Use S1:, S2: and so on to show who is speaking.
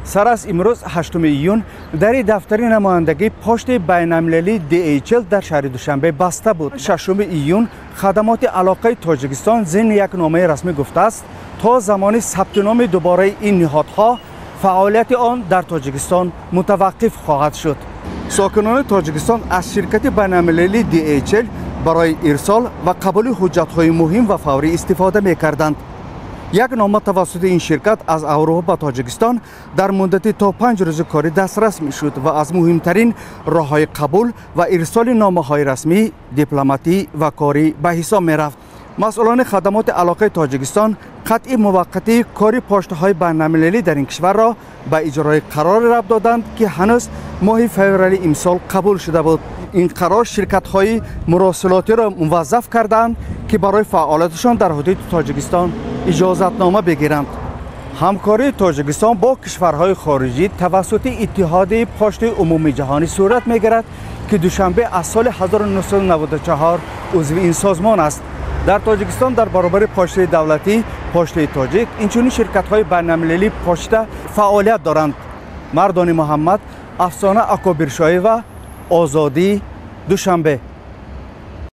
S1: Сар аз имрӯз, 8 июн, дари дафтари намояндагии пошти байналмилалии DHL дар шаҳри Душанбе баста буд. 6 июн хадамоти алоқаи Тоҷикистон зимни як номаи расмӣ гуфтааст, то замони сабти номи дубораи ин ниҳодҳо фаъолияти он дар Тоҷикистон мутаваққиф хоҳад шуд. Сокинони Тоҷикистон аз ширкати байналмилалии DHL барои ирсол ва қабули ҳуҷҷатҳои муҳим ва фаврӣ истифода мекарданд. Як нома тавассути ин ширкат аз Аврупо ба Тоҷикистон дар муддати то 5 рӯзи корӣ дастрас мешуд ва аз муҳимтарин роҳҳои қабул ва ирсоли номаҳои расмӣ, дипломатӣ ва корӣ ба ҳисоб мерафт. Масъулони хадамоти алоқаи Тоҷикистон қатъи муваққатии кори поштаҳои байналмилалӣ дар ин кишварро ба иҷрои қароре рабт доданд, ки ҳанӯз моҳи феврали имсол қабул шуда буд. Ин қарор ширкатҳои муросилотиро муваззаф карданд, ки барои фаъолияташон дар ҳудуди Тоҷикистон иҷозатнома бигиранд. Ҳамкории Тоҷикистон бо кишварҳои хориҷӣ тавассути Иттиҳоди пошти умумиҷаҳонӣ сурат мегирад, ки Душанбе аз соли 1994 узви ин созмон аст. Дар Тоҷикистон дар баробари поштаи давлатӣ, поштаи тоҷик, инчунин ширкатҳои байналмилалии пошта фаъолият доранд. Мардони Муҳаммад, Афсона Акобиршоева, Озодӣ, Душанбе.